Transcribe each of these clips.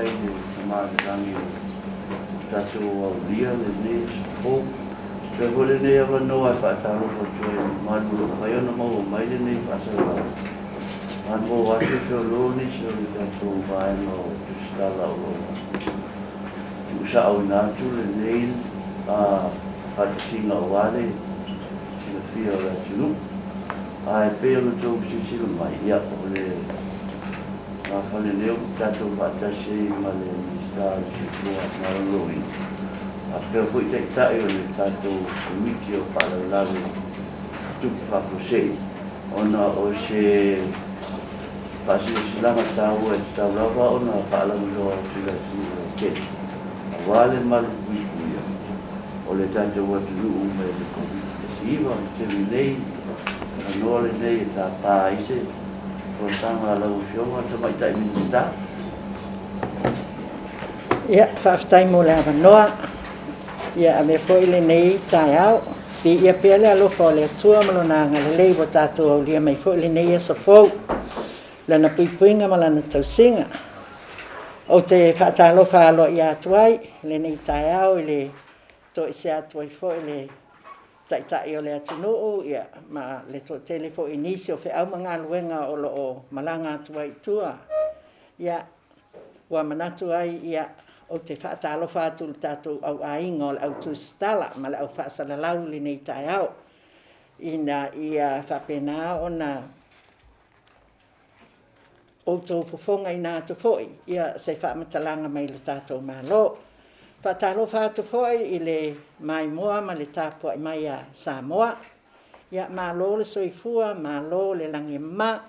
Faafetai i le Tama i le Lagi ua tatou aulia lenei aso fou. Avea foi lenei avanoa e faatalofa atu ai i le mamalu o lo o mafai ona maua mai lenei faasalalau. Malo atu feolo nisi o le tatou vaega o Tusitala o lo o tuusaoina atu lenei faatasiga aua le silafia o le atunuu. Ae pei ona outou silasila mai, ia, o le magafale nei o tatou faatasi ai ma le Minisita o le Soifua Maloloina, faapea foi Taitai o le tatou Komiti o Faalavelave Tutupu Faafuasei, ona o se faasilasilaga taua e tatau lava ona faalauiloa atu i le atunuu lautele, aua le malupuipuia o le tatou atunuu mai le Koviti-19. O le taimi nei, avanoa lenei e tapa ai se folasaga a lau Afioga i le Tamaitai Minisita. Ia, faafetai mo le avanoa. Ia, avea foi lenei taeao, viia pea le alofa o le Atua ma Lona agalelei ua tatou aulia mai foi lenei aso fou, Lana puipuiga ma Lana tausiga. Ou te faatalofa aloaia atu ai i lenei taeao i le toesea atu ai foi le Taitai o le atunuu ma le toatele foi i nisi o feau ma galuega o lo o malaga atu ai i tua. Ia, ua manatu ai, ia, ou te faatalofa atu i le tatou au aiga o le au tusitala ma le au faasalalau i lenei taeao, ina ia faapena ona outou fofogaina atu foi ia se faamatalaga mai le tatou Malo. Faatalofa atu foi i le maimoa ma le tapuai mai a Samoa. Ia malo le soifua, malo le lagi e mama.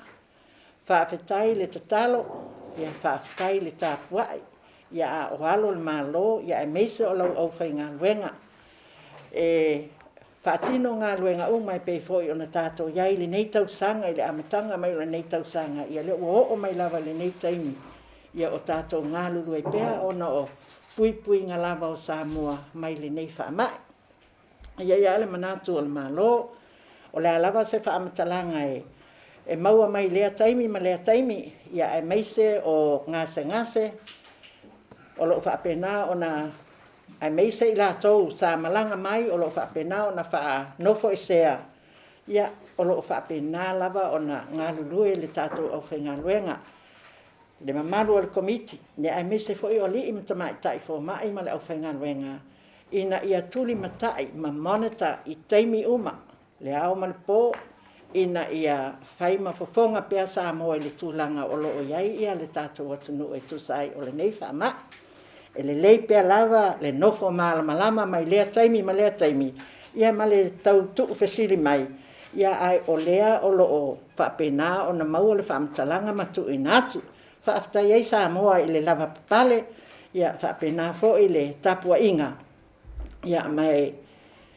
Faafetai le tatalo, ia faafetai le tapuai. Ia a o alo le Malo ia aemaise o lau aufaigaluega e faatino galuega uma e pei foi ona tatou i ai i lenei tausaga i le amataga mai o lenei tausaga, ia lea ua oo mai lava i lenei taimi, ia o tatou galulue pea ona o puipuiga lava o Samoa mai lenei faamai. E i ai lava le manatu o le Malo, o le a lava se faamatalaga e maua mai lea taimi ma lea taimi, ia aemaise o gasegase o lo o faapena ona aemaise i latou sa malaga mai o lo o faapena ona faanofoesea, ia, o lo o faapena lava ona galulue le tatou aufaigaluega, le mamalu o le Komiti, aemaise foi o alii ma tamaitai fomai ma le aufaigaluega, ina ia tulimatai ma monitor i taimi uma, le ao ma le po, ina ia fai ma fofoga pea Samoa i le tulaga o lo o i ai le tatou atunuu e tusa ai o lenei faamai. E lelei pea lava le nofo malamalama mai lea taimi ma lea taimi, ia ma le tau tuufesili mai, ia ae o lea o lo o faapena ona maua le faamatalaga ma tuuina atu. Faafetai ai Samoa i le lavapapale, ia faapena foi le tapuaiga, ia ma e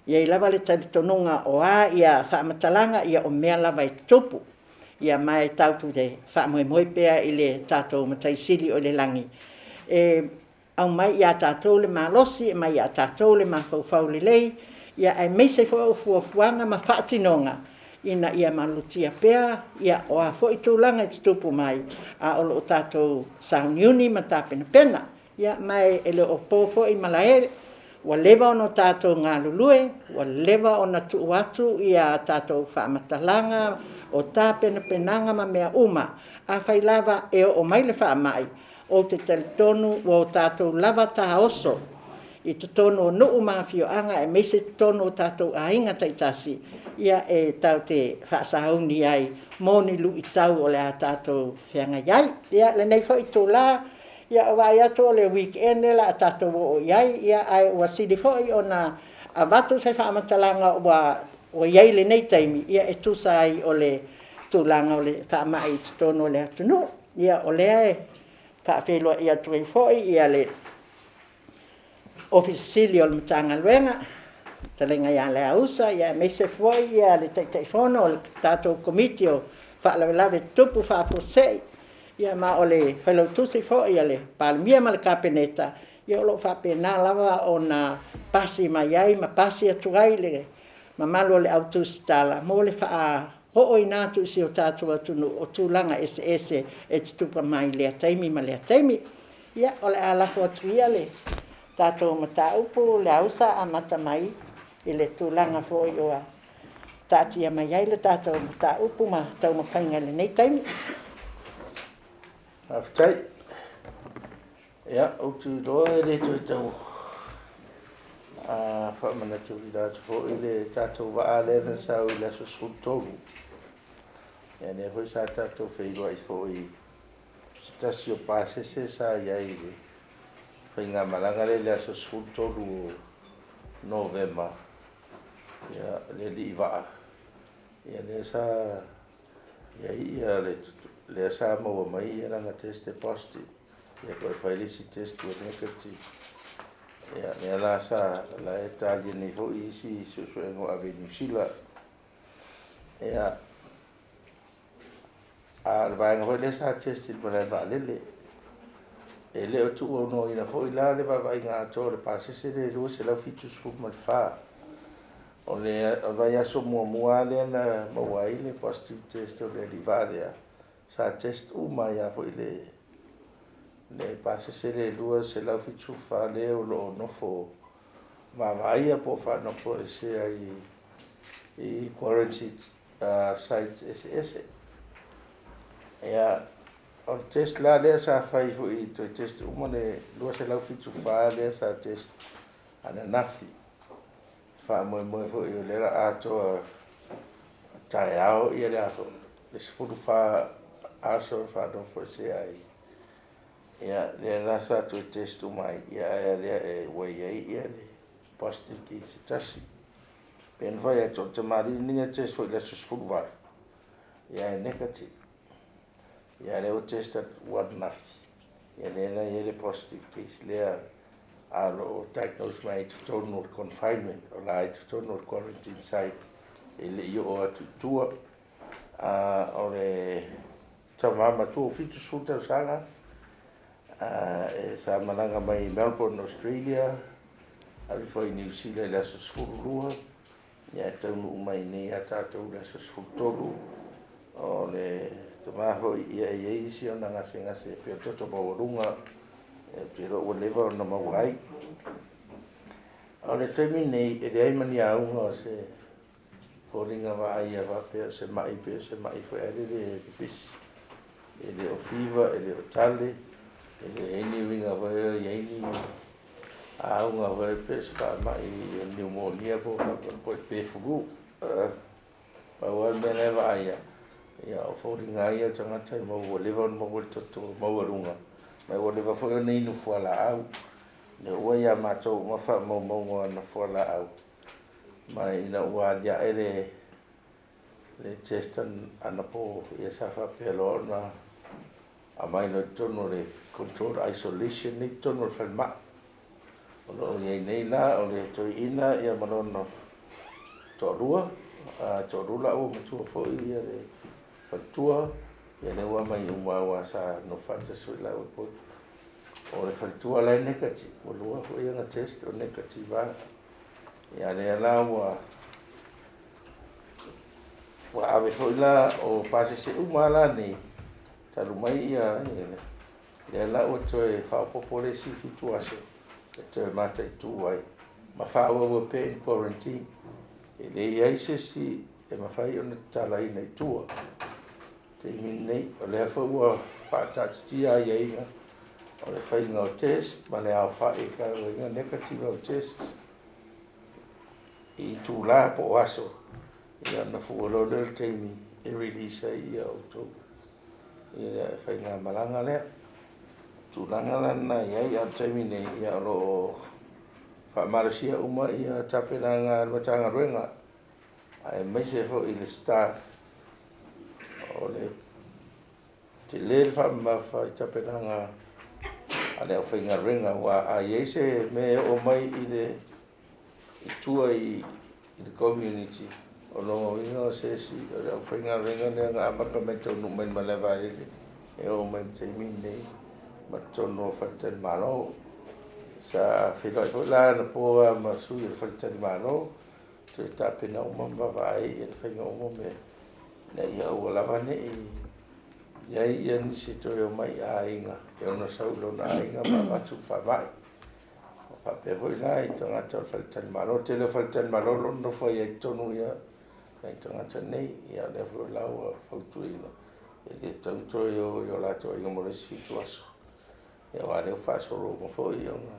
i ai lava le talitonuga o a faamatalaga, ia o mea lava e tutupu. Ia ma e tatou te faamoemoe pea i le tatou Matai Sili o i le lagi e aumai ia tatou le malosi, aumai ia tatou le mafaufau lelei, ia aemaise foi o fuafuaga ma faatinoga ina ia malutia pea, ia o a foi tulaga e tutupu mai, a o lo o tatou sauniuni ma tapenapena. Ia ma e le o po foi malae, ua leva ona tatou galulue, ua leva ona tuu atu ia tatou faamatalaga, o tapenapenaga ma mea uma. Afai lava e oo mai le faamai, ou te talitonu ua o tatou lava taoso i totonu o nuu ma afioaga aemaise totonu o tatou aiga taitasi, ia e tatou te faasauni ai mo ni luitau o le a tatou feagai ai. Ia, lenei foi itula, Ia ua vaai atu o le weekend lea o le a tatou oo i ai, ia ae ua sili foi ona avatu se faamatalaga ua i ai i lenei taimi, ia e tusa ai o le tulaga o le faamai i totonu o le atunuu. Ia o lea e faafeiloai atu ai foi ia le Ofisa Sili o le Matagaluega, fetalaiga ia Leausa, ia aemaise foi ia le Taitaifono o le tatou Komiti o Faalavelave Tutupu Faafuasei, Ia ma o le Failautusi foi a le Palemia ma le Kapeneta, ia o lo o faapena lava ona pasi mai ai ma pasi atu ai le mamalu o le au tusitala mo le faaooina atu i si o tatou atunuu o tulaga eseese e tutupu mai i lea taimi ma lea taimi. Ia, o le a lafo atu ia le tatou mataupu Leausa amata mai i le tulaga foi ua taatia mai ai le tatou mataupu ma taumafaiga i lenei taimi. Faafetai. Ia, ou te iloa e le toe tau faamanatuina atu foi le tatou vaa lea na sau i le aso 13. Ia, lea foi sa tatou feiloai foi i se tasi o pasese sa i ai i le faigamalaga lea i le aso 13 o Novema, ia, le alii vaa, ia lea sa i ai ia lea sa maua mai ia lana test e positive. Ia toe fai le isi test ua negative. Ia, lea la sa la e talia nei foi isi suesuega o ave i Niu Sila. Ia, a o le vaega foi lea sa test i le malae vaalele. E le o tuuaunoaina foi la le vaavaaiga atoa o le pasese le 274. O le vaiaso muamua lea na maua ai le positive test o le alii vaa lea, sa test uma ai lava foi le pasese le 274 lea o lo o nofo vaavaaia po o faanofoesea i quarantine site eseese. Ia, o le test la lea sa fai foi, toe test uma le 274 lea sa test ananafi. Faamoemoe foi o lea la atoa taeao ia le aso le 14 aso e faanofoesea ai. Ia, lea la sa toe test uma ai, ia ae lea e ua i ai ia le positive case se tasi. Pe na fai atu o le tamalii lenei na test foi i le aso 18, ia e negative. Ia lea ua test atu ananafi, ia lea la e i ai le positive case lea a o lo o diagnose mai i totonu o le confinement, o la i totonu o le quarantine site e le i oo atu i tua. O le tama matua 70 tausaga, e sa malaga mai Melbourne, Australia, alu foi i Niu Sila i le aso 12, ia e taunuu mai nei ia tatou i le aso 13. O le tama foi ia e i ai isi ona gasegase e pei o le toto maualuga, e te iloa ua leva ona maua ai. O le taimi nei, e leai ma ni auga o se foliga vaaia faapea o se mai pe o se mai foi ae le pipisi. E le o fiva, e le o tale, e leai ni uiga foi o i ai ni auga foi pe se faamai pneumonia po o pe flu. Pau lava le mea la e vaaia, ia o foliga ia o tagata e maua ua leva ona maua le toto maualuga, ma ua leva foi ona inu fualaau. Lea ua ia matou uma faamaumauga o ana fualaau, ma ina ua aliae le test anapo, ia sa faapea loa ona aumai loa i totonu o le controlled isolation nei totonu o le falemai. O lo o i ai nei la o le toeaina ia ma lona toalua, toalua laua matua foi ia le faletua, ia lea ua aumai uma aua sa nofo faatasi foi laua i Poto. O le faletua la e negative, ua lua foi ana test o negative lava. Ia lea la ua ave foi la o pasese uma la nei, talu mai ia lea la ua toe faaopoopo le isi 7 aso e toe mataitu ai ma faaauau pea in quarantine. E le i ai se isi e mafai ona tatalaina i tua. Taimi lenei, o lea foi ua faataatitia aiaiga o le faiga o test ma le aofai e kauaina negative au test i itulā po o aso, ia ona fua loa lea o le taimi e release ai ia outou i le faigamalaga lea. Tulaga la lena e i ai, a o le taimi nei, ia o lo o faamalosia uma ia tapenaga a le Matagaluega, aemaise foi le staff o le tele le faamamafa i tapenaga a le aufaigaluega, aua a i ai se mea e oo mai i le i tua i le community, o lona uiga o se isi o le aufaigaluega lea na amata mai taunuu mai le malae vaalele e oo mai i le taimi lenei ma totonu o faletalimalo. Sa feiloai foi la anapo ma sui o le faletalimalo, toe tapena uma ma vaavaai i le faiga uma o mea ina ia aua lava ne i I ai ia nisi e toe omai i aiga e ono sau i lona aiga ma avatu le faamai. Faapea foi la i tagata o le faletalimalo. O le tele o faletalimalo o lo o nonofo ai i totonu ia nai tagata nei. Ia o lea foi la ua fautuaina e le tatau ona toe o i o latou aiga mo le isi 7 aso. Ia aua o lea ua faasolo uma foi ona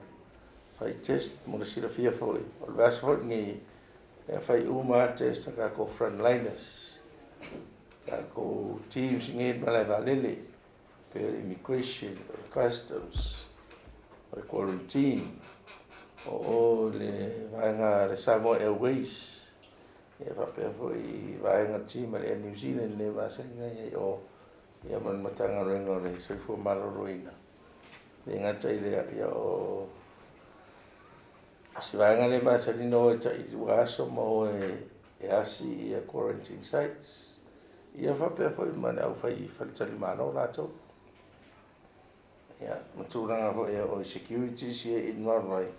fai test. Mo le silafia foi, o le vaiaso foi lenei e fai uma lava test a tatou frontliners, tatou teams nei i le malae vaalele, pei o le immigration, o le customs, o le quarantine, o o i le vaega a le Samoa Airways, ia faapea foi vaega team a le Air New Zealand lea e masani ona i ai i o, ia ma le Matagaluega o le Soifua Maloloina. E le gata i lea, ia o si vaega lea e masani ona o e tai 2 aso ma o e asi ia quarantine sites. Ia faapea foi ma le aufai faletalimalo latou. Ia, ma tulaga foi e oo i securities ia e involve ai,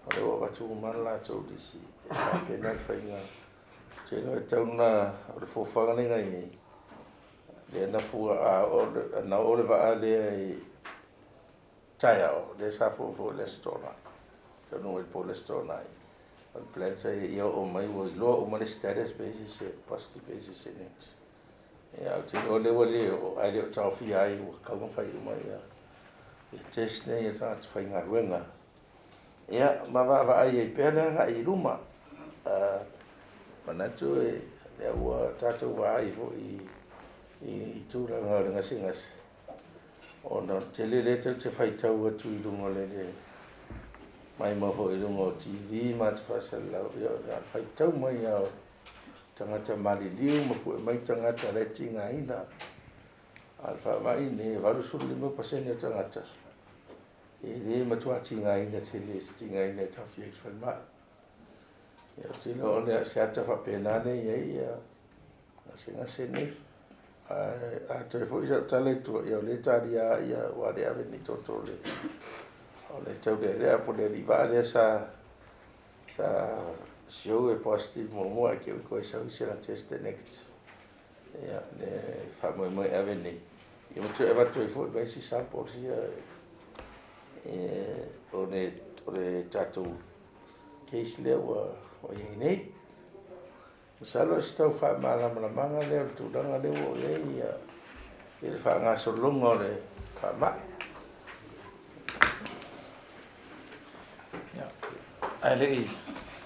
o lea ua avatu uma le latou lisi e faapena le faiga. Ou te iloa e tatau ona, o le fuafuaga lea na i ai, lea na fua, a na oo le vaa lea i taeao, lea sa fuafua i le Aso Toonai, taunuu ai i le po o le Aso Toonai. O le plan sa i ai ia oo mai ua iloa uma le status pe i ai se isi e positive pe i ai se isi e negative. Ia ae ou te iloa o lea ua le oo, ae le o taofia ai ua tatau ona fai uma ia test nei a tagata faigaluega. Ia ma vaavaai ai pea le agai i luma. Manatu lea ua tatou vaai foi i tulaga o le gasegase, ona o le tele lea tatou te faitau atu i luga o le maimoa foi i luga o TV ma ata faasalalau, ia o le faitau mai lava o tagata maliliu ma pue mai tagata la e tigaina. A o le faamai lenei, e 85% o tagata e le matua tigaina tele i se tigaina e taofia ai i le falemai. Ia, ou te iloa o le se ata faapena lea e i ai ia gasegase nei. Ae a toe foi sau tala i tua, ia o lea e talia lava ia, aua o lea e ave nei toto o le, o le taulealea po o le aliivaa lea sa show e positive muamua ae te i ua toe sau isi ana test e negative. Ia, le faamoemoe e ave nei. Ia ma toe avatu ai foi ma isi samples ia o le tatou case lea ua i ai nei. Masalo o se tau faamalamalamaga lea o le tulaga lea ua i ai ia le faagasologa o le faamai. Ae le i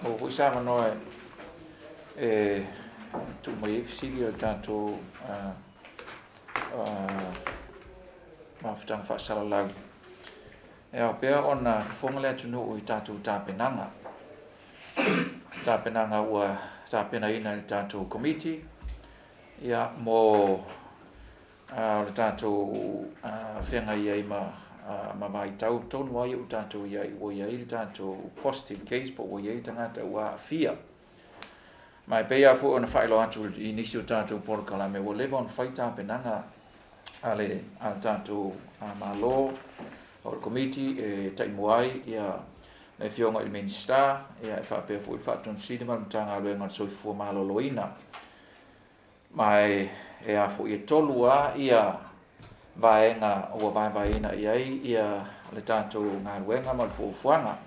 maua foi se avanoa e tuu mai ai fesili a le tatou mafutaga faasalalau, e ao pea ona fofoga le atunuu i tatou tapenaga. Tapenaga ua tapenaina e le tatou Komiti ia, mo o le tatou feagai ai ma vaitau tonu lava ia ua tatou i ai, ua i ai le tatou positive case po ua i ai le tagata ua aafia. Ma e pei lava foi ona faailoa atu i nisi o tatou polokalame, ua leva ona fai tapenaga a le tatou Malo, o le Komiti e taimua ai ia le Afioga i le Minisita, ia e faapea foi le Faatonusili ma le Matagaluega o le Soifua Maloloina. Ma e a foi e 3 lava ia vaega ua vaevaeina i ai ia le tatou galuega ma le fuafuaga.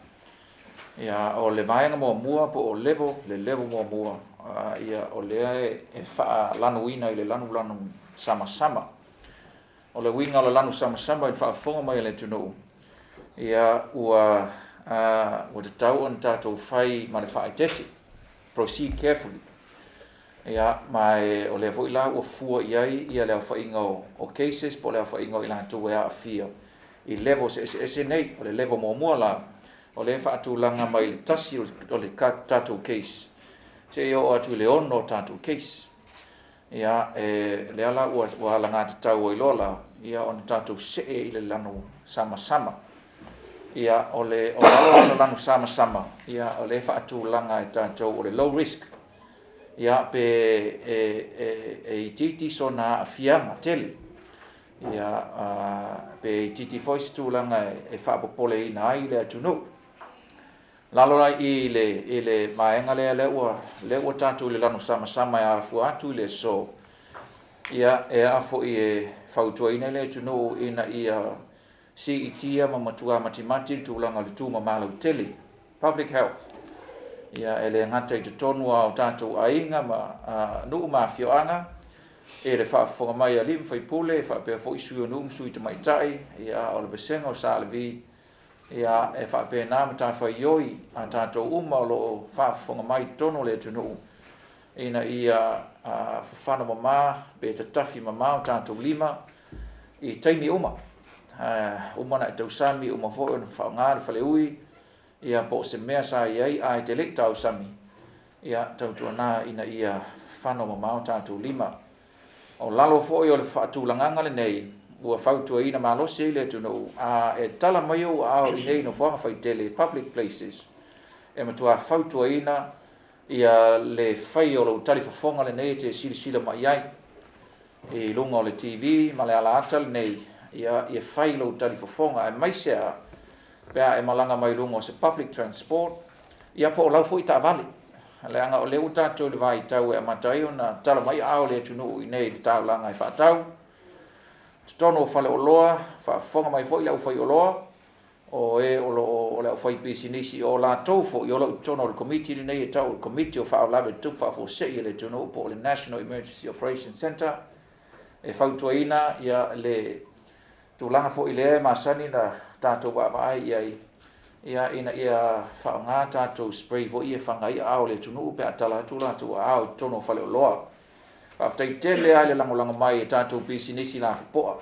Ia, o le vaega muamua po o level, le level muamua, ia, o lea e faalanuina i le lanulanu samasama. O le uiga o le lanu samasama i le faafofoga mai a le atunuu, ia, ua tatau ona tatou fai ma le faaeteete, proceed carefully. Ia, ma e, o lea foi la ua fua i ai ia le aofaiga o cases po o le aofaiga o i latou e aafia i levels eseese nei. O le level muamua la, o lea e faatulaga mai i le 1 o le tatou case seia oo atu i le 6 o tatou case. Ia, e, lea la ua alagatatau ai loa la, ia ona tatou see i le lanu samasama. Ia, o le o lalo la o le lanu samasama, ia, o lea e faatulaga e tatou o le low risk. Ia, pe e itiiti sona aafiaga tele. Ia, pe itiiti foi se tulaga e faapopoleina ai le atunuu. Lalo la i le vaega lea, lea ua tatou i le lanu samasama e afua atu i le aso. Ia, e a foi e fautuaina ai le atunuu ina ia siitia ma matua matimati le tulaga o le tumama lautele, public health. Ia, e le gata i totonu lava o tatou aiga ma nuu ma afioaga, i le faafofoga mai a alii ma faipule, faapea foi sui o nuu ma sui tamaitai, ia, o le vasega o SLV, ia, e faapena matafaioi a tatou uma o lo o faafofoga mai i totonu o le atunuu, ina ia fafano mama pe tatafi mama o tatou lima i taimi uma. Uma ona e tausami, uma foi ona faaaoga le faleui, ia po o se mea sa i ai ae te le i tausami, ia tautuana ina ia fafano mama o tatou lima. O lalo foi o le faatulagaga lenei, ua fautuaina malosi ai le atunuu, a e tala mai ou aao i inei i nofoaga faitele, public places, e matua fautuaina ia le fai o lou talifofoga lenei e te silasila mai ai i luga o le TV ma le alaata lenei, ia, ia fai lou talifofoga, aemaise a pe a e malaga mai luga o se public transport, ia po o lau foi taavale. Leaga o lea ua tatou i le vaitau e amata ai ona tala mai aao o le atunuu i inei i le taulaga e faatau, totonu o faleoloa, faafofoga mai foi le aufaioloa, o e o lo o o le aufaipisinisi, o latou foi o lo o i totonu o le Komiti lenei e tau o le Komiti o Faalavelave Tutupu Faafuasei a le Atunuu po o le National Emergency Operations Centre, e fautuaina ia le tulaga foi lea e masani ona tatou vaavaai i ai, ia ina ia faaaoga tatou spray foi ia e faga ai aao o le atunuu pe a tala atu latou aao i totonu o faleoloa. Faafetai tele lava i le lagolago mai e tatou pisinisi lapopoa.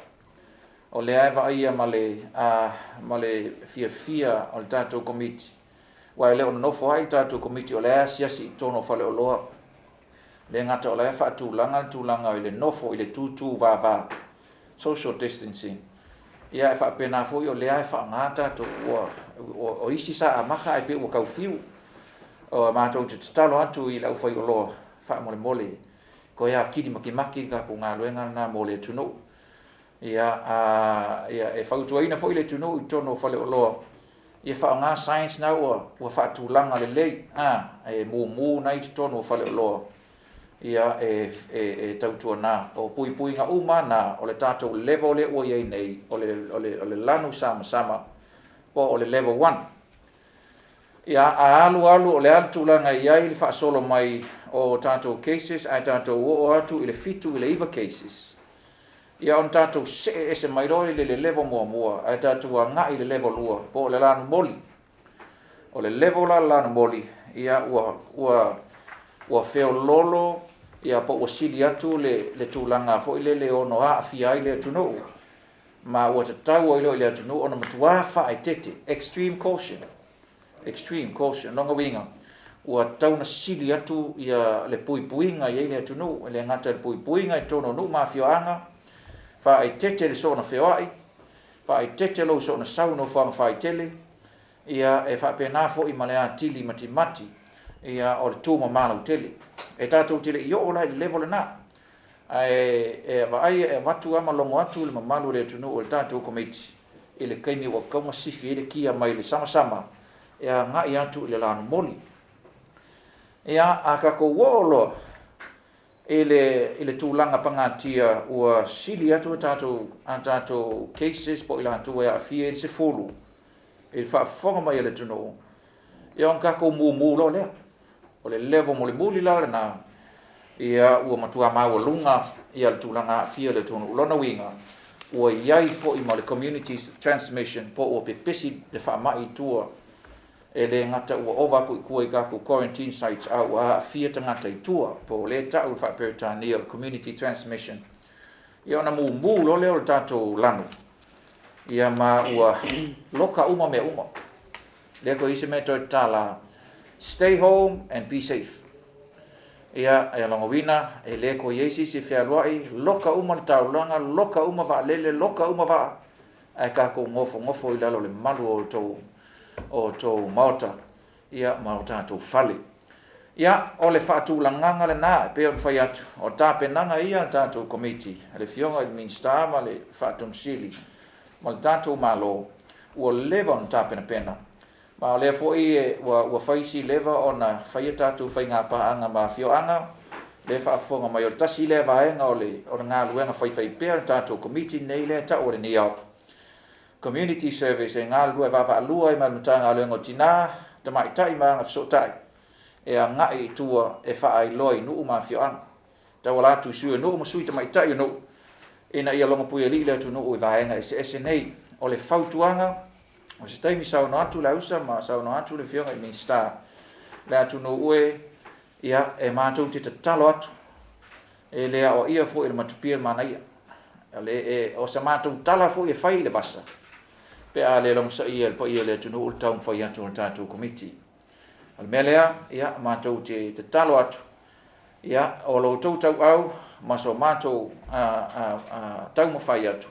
O lea e vaaia ma le, ma le fiafia o le tatou Komiti, aua e le o nonofo ai le tatou Komiti o lea e asiasi i totonu o faleoloa. E le gata o la e faatulaga le tulaga i le nofo i le tutu vava, social distancing, ia e faapena foi o lea e faaaoga tatou, ua, o isi sa amata ae pei ua tau fiu. O, matou te tatalo atu i le aufaioloa, faamolemole, toe atili matimati le tatou galuega lena mo le atunuu. Ia, a, ia, e fautuaina foi le atunuu i totonu o faleoloa, ia faaaoga science na ua, ua faatulaga lelei, a, e mumu na i totonu o faleoloa, ia, e, e, e tautuana. O puipuiga uma na, o le tatou level lea ua i ai nei, o le, o le, o le lanu samasama, po o le level 1. Ia, a alu alu o le a le tulaga e i ai le faasolo mai o tatou cases, ae tatou oo atu i le 7 i le 9 cases, Ia ona tatou see ese mai loa i le level muamua ae tatou agai i le level 2 po o le lanumoli. O le level la le lanumoli, ia ua, ua, ua feololo ia po ua sili atu le, le tulaga foi lele e ono aafia ai le atunuu. Ma ua tatau ai loa i le atunuu ona matua faaeteete, extreme caution. Extreme caution. Lona uiga, ua tatau ona sili atu ia le puipuiga i ai le atunuu, e le gata i le puipuiga i totonu o nuu ma afioaga, faaeteete le soona feoai, faaeteete lou soona sau i nofoaga faitele, ia e faapena foi ma le atili matimati ia o le tumama lautele. E tatou te le i oo la i le level lena, ae e vaai e avatu lava ma logo atu le mamalu o le atunuu e le tatou Komiti i le taimi ua tatau ona sifi ai le kia mai le samasama e agai atu i le lanumoli. Ia, a tatou oo loa i le, i le tulaga pagatia ua sili atu a tatou, a tatou cases po o i latou e aafia i le 10 i le faafofoga mai a le atunuu, ia ona tatou mumu loa lea. O le level mulimuli la lena, ia ua matua maualuga ia le tulaga aafia o le atunuu. Lona uiga, ua i ai foi ma le community transmission po ua pepesi le faamai i tua, e le gata ua ova atu i tua i tatou quarantine sites, a ua aafia tagata i tua, po o lea e tau i le faa-Peretania o le community transmission. Ia ona mumu loa lea o le tatou lanu, ia ma ua loka uma mea uma. Lea toe i se mea toe tatala, stay home and be safe. Ia, e logowina, e le toe i ai se isi e fealuai, loka uma le taulaga, loka uma vaalele, loka uma vaa, ae tatou nofonofo i lalo o le malu o outou, o outou maota, ia, ma o tatou fale. Ia, o le faatulagaga lena, e pei ona fai atu, o tapenaga ia a le tatou Komiti, a le Afioga i le Minisita ma le Faatonusili, ma le tatou Malo, ua leva ona tapenapena. Ma o lea foi ua, ua fai si leva ona fai a tatou faigapaaga ma afioaga, lea e faafofoga mai, o le tasi lea vaega o le o le galuega faifaipea a le tatou Komiti lenei lea e tau o le NEOC Community Service e galulue vaavaalua ai ma le Matagaluega o Tina, Tamaitai ma Agafesootai e agai i tua e faailoa i nuu ma afioaga, tauala atu i sui o nuu ma sui tamaitai o nuu, ina ia logopuialii le atunuu i vaega eseese nei. O le fautuaga, o se taimi saunoa atu le ausa ma saunoa atu le Afioga i le Minisita, le atunuu e, ia, e matou te tatalo atu, e le aoaia foi e le matupia le manaia. O sa matou tala foi e fai i le vasa, pe a le logosaia e le paia o le atunuu le taumafai atu o le tatou Komiti. O le mea lea, ia, matou te tatalo atu, ia, o lo outou tauau ma so matou taumafai atu,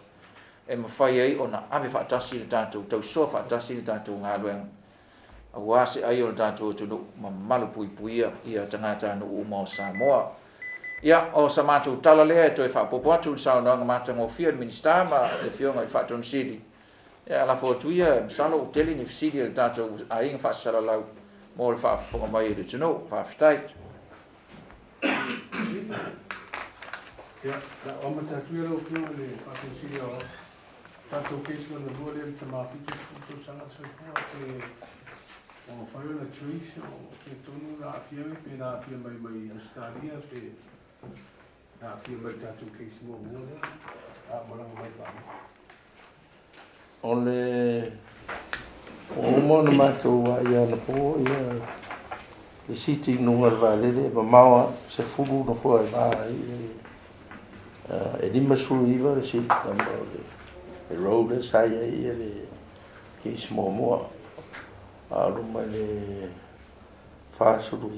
e mafai ai ona ave faatasi le tatou tausoa faatasi le tatou galuega, aua se ai o le tatou atunuu ma malupuipuia ia tagatanuu uma o Samoa. Ia, o sa matou tala lea e toe faaopoopo atu i le saunoaga matagofie a le Minisita ma le Afioga i le Faatonu Sili. Ia, lafo atu ia, masalo ua tele ni fesili a le tatou aiga faasalalau mo le faafofoga mai a le atunuu. Faafetai. Ia, o le a ou amata atu ia lau Afioga i le Faatonu Sili o tatou case lona lua lea i le tama 70 tausaga le soifua pe ua mafai ona trace o fea tonu na aafia ai pe na aafia mai mai Ausetalia pe na aafia mai i le tatou case muamua lea a o malaga mai i vaalele. O le ua uma ona matou vaai anapo ia le siti i luga o le vaalele e mamao lava, 10 nofoa e va ai e 59 le seat number o le row lea sa i ai le case muamua, a o luma i le 49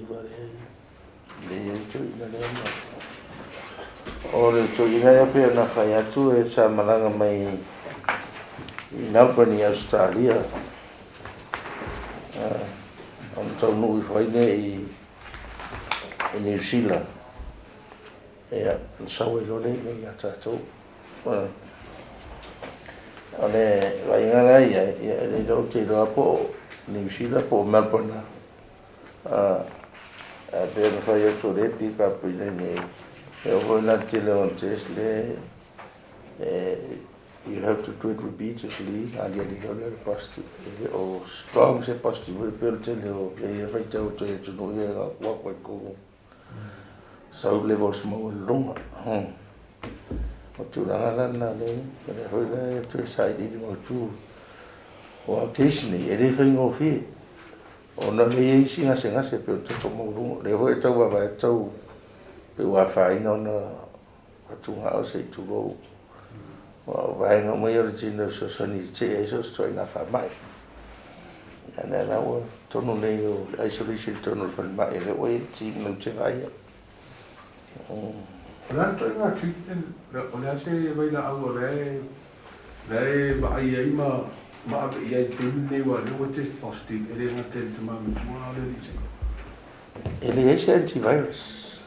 lea e i ai toeaina lea ma o le toeaina lea pei ona fai atu e sa malaga mai i Melbourne i Australia ona taunuu ifo ai lea i New Zealand. Ia, ona sau ai loa lea i inei ia tatou. O le vaaiga la i ai, ia e le iloa ou te iloa po o New Zealand po o Melbourne. Ae pei ona fai atu o lea e pick up i inei, e oo foi la i le tele o test lea you have to do it repeatedly, aliali loa lea o le positive. E le o strong se positive foi pei o le tele o mea ia e faitau atu ai i atunuu ia e aku ai i totonu. Sau levels maualuluga. O tulaga la na lea, o lea foi la e toe sailiili mautu. Aua o case nei, e le faigofie, ona o lea e i ai isi gasegase pei o le toto maualuga. O lea foi e tau vaavaai atu tau pei ua afaina ona fatugao se i tulou. Aua o vaega uma ia o le tino e fesoasoani e tetee ai so o se ituaiga faamai. Ia lea la ua totonu nei o le isolation i totonu o le falemai, lea ua i ai le team latou te vaaia. O le a le ituaiga treatment, o le a se vailaau o lea e la e vaai ai ma ma ave i ai i le taimi lenei aua o lea ua test positive e le gata i le tama matua a o le alii sailor. E leai se antivirus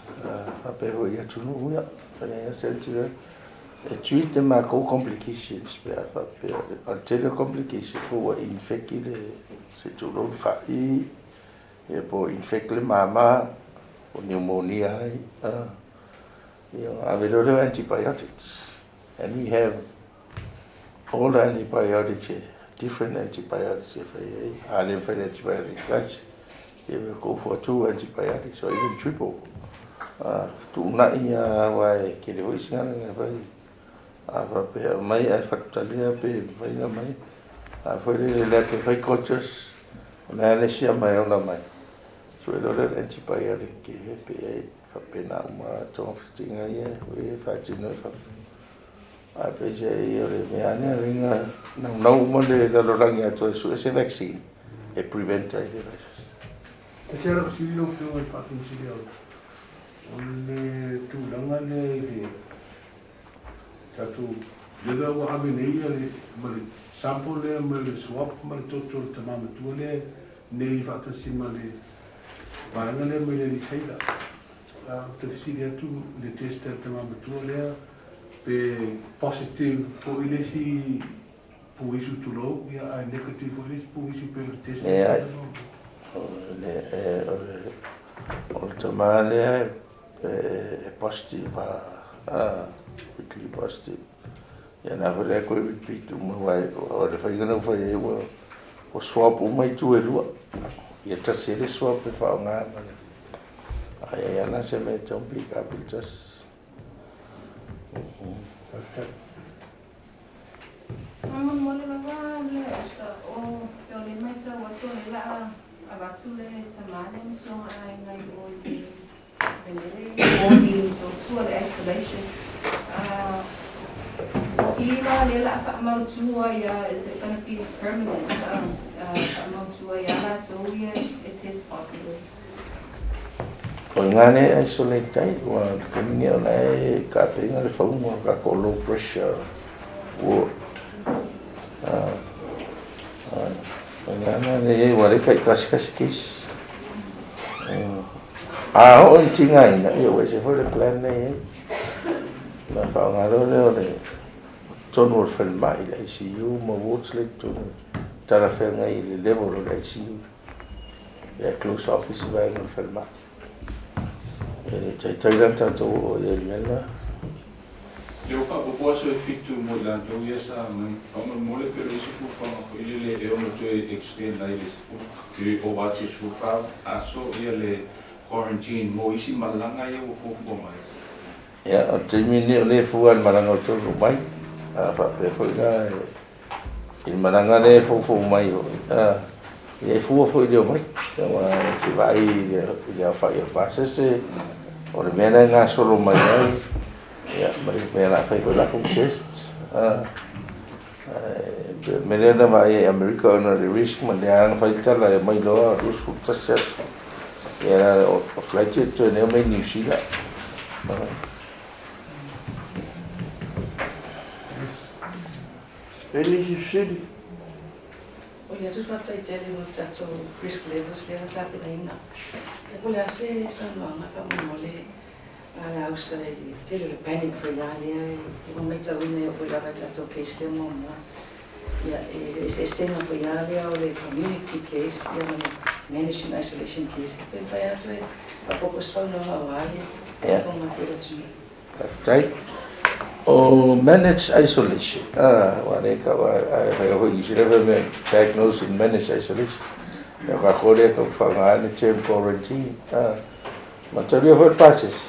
faapea foi i atunuu ia, e leai se antivirus. E treat e matou complications pe a faapea, o le tele o complications po ua infect le, se i tulou le fai, ia po ua infect le mama, po o pneumonia ai, ia ona ave loa lea o antibiotics. And we have all the antibiotics, different antibiotics e fai ai. A le mafai le antibiotic tasi, ia we go for two antibiotics or even triple. Fetuunai lava aua e tele foi isi galuega e fai. A faapea aumai ae fatalia pe mafai ona aumai. A foi lele lea pe fai cultures, o le a le isi ama e ola mai. Sue loa lea o le antibiotic e pe i ai. Faapena uma togafitiga ia e faatino i fafo. Ae peiseai o le mea lea o lea na naunau uma le lalolagi atoa e sue se vaccine e prevent ai le virus. E se lau fesili lau Afioga i le Faatonusili o le tulaga lea i le tatou lea ua ave nei ia le ma le sample lea ma le swab ma le toto o le tama matua lea nei faatasi ma le vaega lea mai le alii sailor. Ou te fesili atu i le test a le tama matua lea pe positive foi le isi puisu tulou ia ae negative foi le isi puisu pe o le test. Leai. O le tama lea E positive a, weekly positive. Ia na foi lea koe repeat uma wai o le faiga na fai ai ua swab uma itu e lua. Ia tasi le swab e whaonga ma le. Ai ai ala se me tau pick up il tasi. Faamolemole lava le osa o pe o le matau atu o le laa avatu le tamā lea ma si ona aiga i o i le mea lea e ward i Motootua le isolation. O i la lea la faamautu ai is it gonna be permanent faamautu ai a latou ia e test positive? O i ngā nei isolate ai, ua taimi nei o la e kapenga le fauma o kako low pressure ward. O ngā nā nei ua le kai kasi kasi case. A ho i tinga ina, ia ua se foi le plan nei e. Na whaongaro le o le tonu o le whalimai le ICU ma wards le tonu talawhenga i le level o le ICU. Ia close office vai no whalimai. E taitai lan tātou o i le mea. Le o faapopoa aso e 7 mo i latou ia sa mai. Faamolemole pe o le isi fuafuaga foi lele e ono toe extend ai le 10 i ova atu i le 14 aso ia le quarantine mo isi malaga ia ua fuafua mai. Ia, o le taimi lenei o lea e fua le malaga o le taunuu mai. A faapea foi la i le malaga lea e foufou mai foi, ia e fua foi i le omai. Aua se vaai i le aofai o le pasese, o le mea la e gasolo mai ai, ia, ma le mea o le a fai foi latou test. O le mea lea na vaai ai i Amerika ona o le risk ma le aga fai le tala e omai loa 21 aso. Ia, o flight e toe nei omai New Zealand. E nisi fesili? O le atu faafetai tele mo le tatou risk levels lea na tapenaina. Ia po o le a se saunoaga faamolemole a le ausa i le tele o le panic foi la lea e ua matauina e oo foi lava i tatou case lea muamua. Ia e le eseesega foi la lea o le community case ia ma le managed in isolation case. Pe mafai lava toe faaopoopo se faunoaga aua le faafofoga foi a le atunuu. Faafetai. O managed isolation, aua lea e tau a fai foi i isi lea mea diagnose and manage isolation. Ia o kākou lea tau whaonga le term quarantine. Ma talia foi le pasese.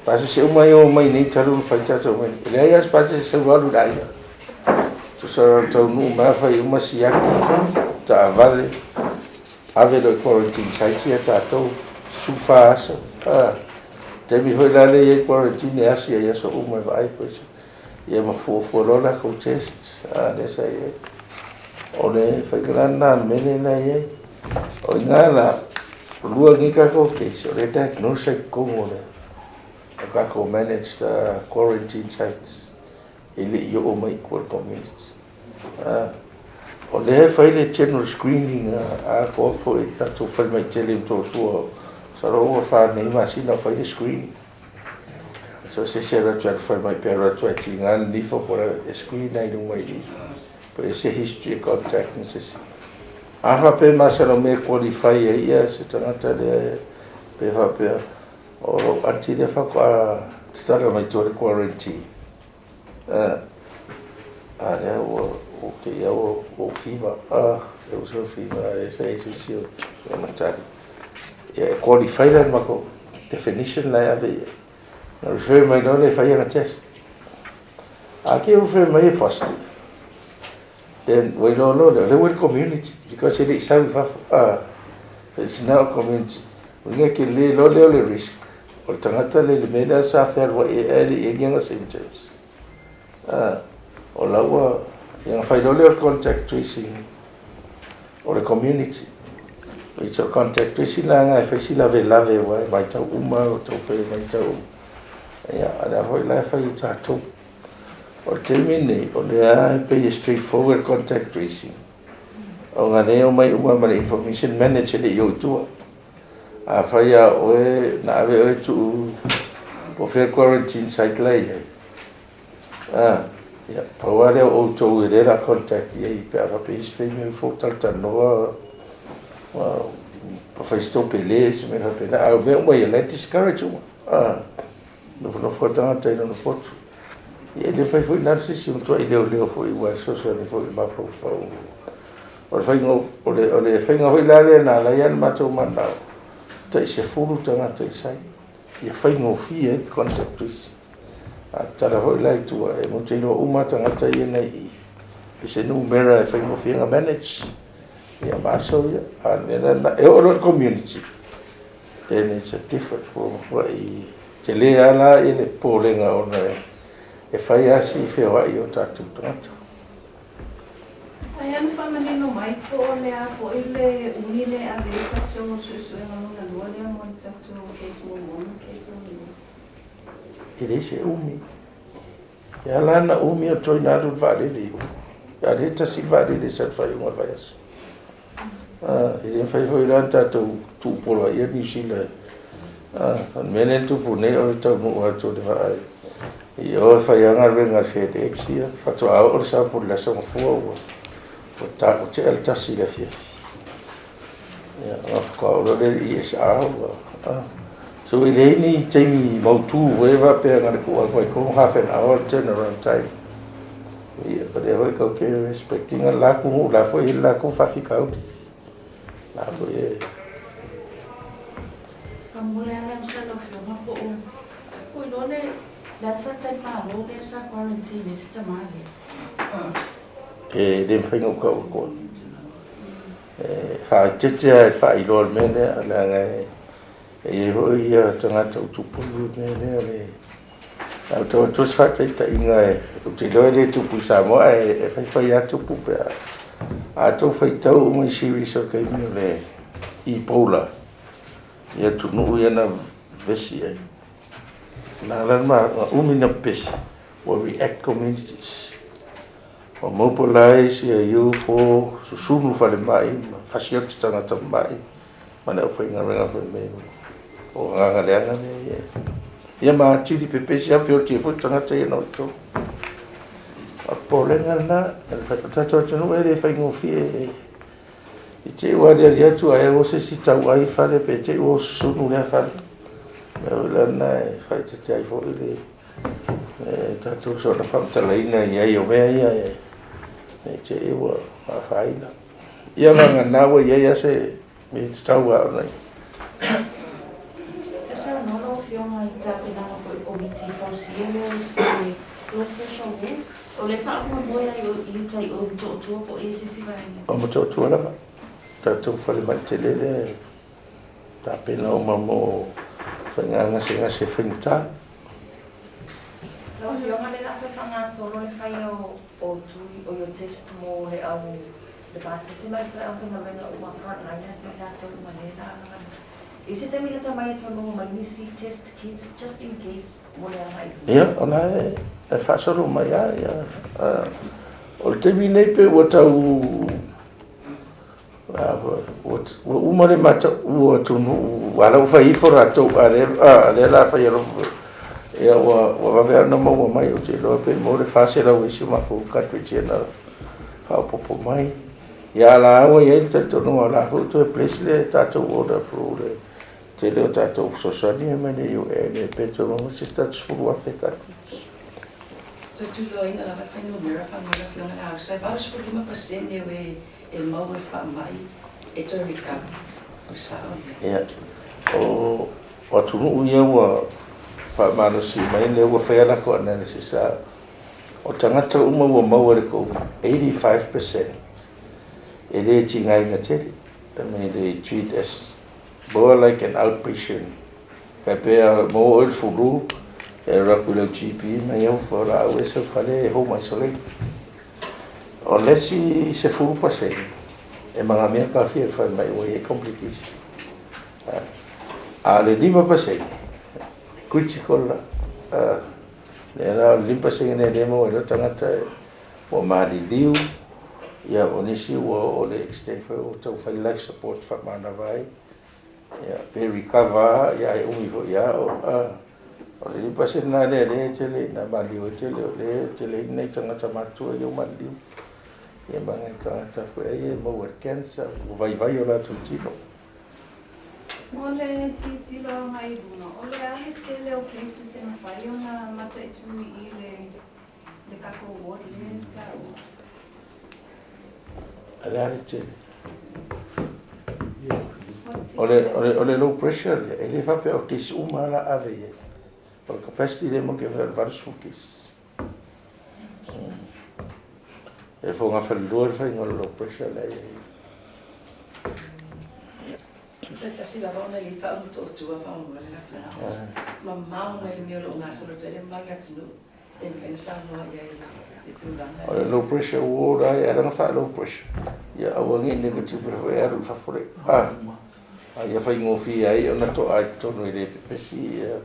Pasese uma e o mai nei talu na fai tātou mai. E leai a se pasese sau alu le aiga. Tusa taunuu mai fai uma siaki, taavale, ave loa i quarantine site ia tātou, 14 aso. Taimi foi la lea i ai quarantine e asi ai aso uma e vaai po ia ma fuafua loa latou test lea sa i ai. O le faiga la lena a le mea lea na i ai. O i ngā la, lua nei kākou case, o le diagnose ai totonu o le o kākou managed quarantine sites e le i oo mai i tua i le community. O lea e fai le general screening a atoa foi i tatou falemai tele i Motootua. Masalo ua 4 nei masina o fai le screening. So se isi e alu atu i le falemai pe alu atu e tiga le nifo po e screen ai luma i i. Po e se history contact ma se isi. A faapea e masalomea e qualify ai ia se tagata lea pe faapea o lou aunty lea faatoa tatala mai tua le quarantine. A lea ua te ia ua fever. E uso fever e se se si o e matari. Ia e qualify la ma ko definition la e ave ia. Na refer mai loa le fai ana test. A ke refer mai e positive. Then we loa loa lea, o lea ua i le community because e le i sau i fafo. So it's now a community. Uiga ke le loa lea o le risk. O le tagata le le mea lea sa fealuai ai ae le i ai ni ana symptoms. O la ua, ia na fai loa lea o le contact tracing o le community. It's a contact tracing la nga e fai si lavelave aua e vaitau uma o tau fai e vaitau uma. Ia, a lea foi la e fai e tatou. O le taimi lenei, o lea e pei e straight forward contact tracing. O ngā nei o mai uma ma le information manager le i o i tua. A fai a oe, na ave oe tuu po fea quarantine site la i ai. Ia, pau lava lea o outou e le la contact i ai pe a faapea i se taimi o ifo talatalanoa pa fai se tou pele se mea faapena. A o mea uma ia, la e discourage uma. Nofonofo lava tagata i lona potu. Ia e le mafai foi ona alu se isi e matuai leoleo foi aua e fesoasoani foi i le mafaufau. O le faiga o le, o le faiga foi la lea na ala ai ona matou mananao, tai 10 tagata i sai, ia faigofie ai le contact tracing. A tatala foi la i tua, e matou te iloa uma lava tagata ia na i i, i se numera e faigofie ona manage ia ma aso ia. A o le mea la lena, e oo loa i le community, then it's a different form of way. Tele lava la le popolega ona e fai lava si feoai o tatou tagata. Ae a na faamanino mai po o le a foi le umi lea e ave ai tatou suesuega lona lua lea mo le tatou case muamua ma case lona lua? E leai se umi. E ala ona umi o toe na alu le vaalele i o. A lea e tasi le vaalele sa le faaiuga o le vaiaso. E le mafai foi la ona tatou tuupoloaia Niu Sila. O le mea lea e tupu nei o le taunuu atu o le vaa i o e fai lava galuega a le FedEx ia, faatoa oo le sample i le Aso Gafua ua tea le 1 i le afiafi. Ia, ona faatoa oo loa lea i le ESR ua... So e leai ni taimi mautu foi faapea na o le tuu atu lava i totonu half an hour le turn around time. Ia, o lea foi tatou te respect ina le la atunuu, o la foi e i ai le latou faafitauli. O la foi e... Faamolemole lava le ausa lau Afioga po o po o iloa le le a le faletalimalo lea sa quarantine ai si tama lea. E le mafai ona ou tau atua. E faaeteete lava i le faailoa o le mea lea, leaga e e i ai foi ia tagata ua tupu le mea lea o le a tau atu se faataitaiga ou te iloa e le tupu i Samoa ae e faifai lava tupu pe a a outou faitau uma i series o le taimi o le Ebola i atunuu ia na vevesi ai na ala na umi na pepesi ua react communities ua mobilize ia youth o susunu falemai ma fasioti tagata mamai ma le aufaigaluega fai mai o agaga leaga lea ia. Ia ma atili pepesi lava feoti ai foi tagata ia na o i totonu. O le popolega lena, o le tatou atunuu e le faigofie i te i ua aliali atu ae o se isi tauai fale pe te i ua susunu lea fale. Mea foi la lena e faaeteete ai foi le tatou soona faamatalaina i ai o mea ia ne i te i ua afaina. Ia vagana ua i ai lava se mea e tatau lava ona i. E saunoa lau Afioga i le tapenaga foi o le Komiti Fausia lea o se low threshold ea, o lea e faamoemoe ai i uta i o i Motootua po o i ai se isi vaega. O Motootua lava, tatou falemai tele lea e tapena uma mo faiga gasegase faigata. Lau Afioga, o lea o le a toe faagasolo le faia o tui o test mo le au le pasese ma le aufaigaluega uma frontliners ma tatou uma lea la i se taimi lata mai e toe maua mai nisi test kits just in case mo le agai i luma. Ia, o la e faasolo mai lava ia. O le taimi nei pe ua tau ua uma le matau atunuu a la ua fai ifo latou a lea o le a fai alofa ia ua vave lava ona maua mai. Ou te iloa pe maua le 400 isi o matou cartridge ia na faaopoopo mai. Ia a la ua i ai le talitonuga o la foi ua toe place le tatou order through le tele o tatou fesoasoani mai le UN pe toe maua se isi 10,000 cartridge. Toe tuliloaina lava le fuainumera faamolemole Afioga i le Ausa, e 85% o e e maua i le faamai e toe recover. O le sao lea. Ia, o atunuu ia ua faamalosi mai lea ua fai a latou analysis a o tagata uma ua maua i le Covid, 85% e le tigaina tele. I mean, they treat as more like an outpatient. E pei a maua oe i le flu, e alu atu i lau GP ma ia o le a au e sau fale e home isolate. O le isi 10% e magamea kafia i le falemai ua i ai complication. A o le 5% critical la. Lea la o le 5% lea e maua ai loa tagata ua maliliu, ia o nisi ua oo i le extent foi ua tau fai life support faamanava ai. Ia, pe recover lava, ia ae umi foi lava. O le 5% lena lea lea e tele ina maliliu ai tele, o lea e tele ai nai tagata matutua ia ua maliliu. Ia ma nai tagata foi ia e maua i le cancer, ua vaivai o latou tino. Mo le tilotilo agai i luga, o le a le tele o cases e mafai ona mataitu i i le le tatou ward lea e taua? O le a le tele? O le, o le, o le low pressure lea, e le faapea o case uma la ave i ai. O le capacity lea mo ke 80 case. E fogafalelua le faiga o le low pressure lea i ai. Toe tasi lava ona e le tau Motootua faamolemole le afioga. Mamao mai le mea o lo o gasolo atu ai le mamalu o le atunuu e mafai ona saunoa i ai i le tulaga O le low pressure ward ai ala na faa low pressure. Ia aua nei negative foi e alu i fafo le. Ah. Ia faigofie ai ona to'a i totonu e le pepesi ia.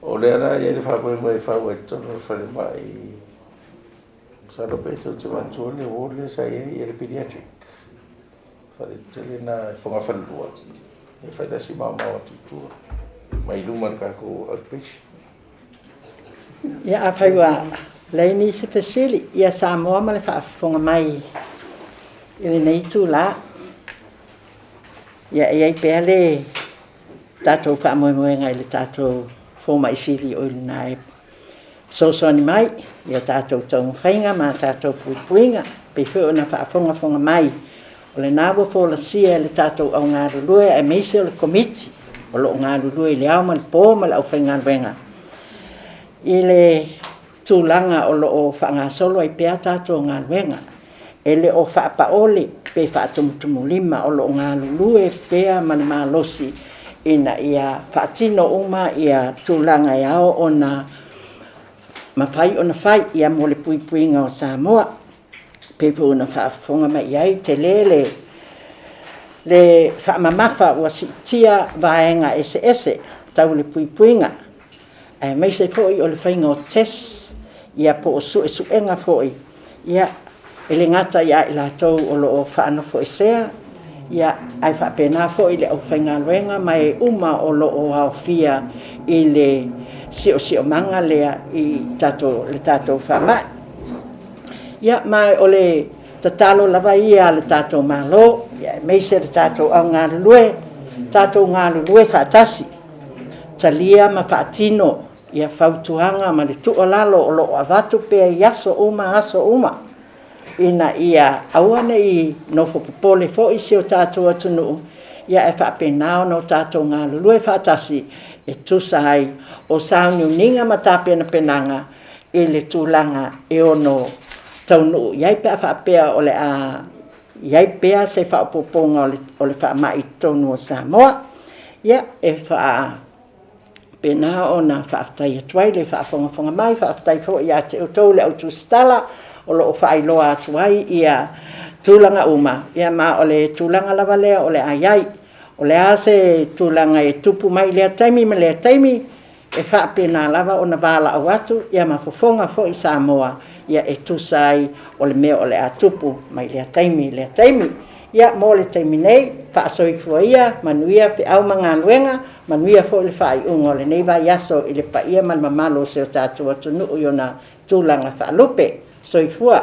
O lea la e i ai le faamoemoe e fau ai i totonu o le falemai. Masalo pe tou te manatua le ward lea sa i ai le pediatric. Fale tele na e fogafalelua. E fai la si maomao atu i tua. Mai luma le tatou outpatient. Ia, afai ua leai nisi fesili, ia Samoa ma le faafofoga mai i lenei itula. Ia, e i ai pea le tatou faamoemoega i le tatou fomai sili o i luna e fesoasoani mai i a tatou taumafaiga ma a tatou puipuiga. Pei foi ona faafogafoga mai, o lena ua folasia e le tatou augalulue aemaise o le Komiti o lo o galulue i le ao ma le po ma le aufaigaluega i le tulaga o lo o faagasolo ai pea tatou galuega. E le o faapaole pe faatumutumulima, o lo o galulue pea ma le malosi ina ia faatino uma ia tulaga e ao ona mafai ona fai ia mo le puipuiga o Samoa. Pei foi ona faafofoga mai i ai, tele le le faamamafa ua siitia vaega eseese tau le puipuiga, aemaise foi o le faiga o tests ia po o suesuega foi, ia e le gata ia i latou o lo o faanofoesea, ia ae faapena foi le aufaigaluega ma e uma o lo o aofia i le siosiomaga lea i tatou, le tatou faamai. Ia ma o le tatalo lava ia a le tatou Malo, ia aemaise le tatou augalulue, tatou galulue faatasi, talia ma faatino ia fautuaga ma le tuualalo o lo o avatu pea i aso uma aso uma, ina ia aua ne i nofo popole foi si o tatou atunuu, ia ae faapena ona o tatou galulue faatasi e tusa ai o sauniuniga ma tapenapenaga i le tulaga e ono taunuu i ai pe a faapea o le a i ai pea se faaopoopoga o le faamai i totonu o Samoa. Ia, e faapena ona faafetai atu ai le faafogafoga mai, faafetai foi ia te outou le au tusitala o lo o faailoa atu ai ia tulaga uma, ia ma o le tulaga lava lea o le a i ai. O le a se tulaga e tupu mai i lea taimi ma lea taimi, e faapena lava ona valaau atu ia ma fofoga foi Samoa ia e tusa ai o le mea o le a tupu mai lea taimi i lea taimi. Ia mo le taimi nei, faasoifua ia, manuia feau ma galuega, manuia foi le faaiuga o lenei vaiaso i le paia ma le mamalu o si o tatou atunuu i ona tulaga faalupe. Soifua.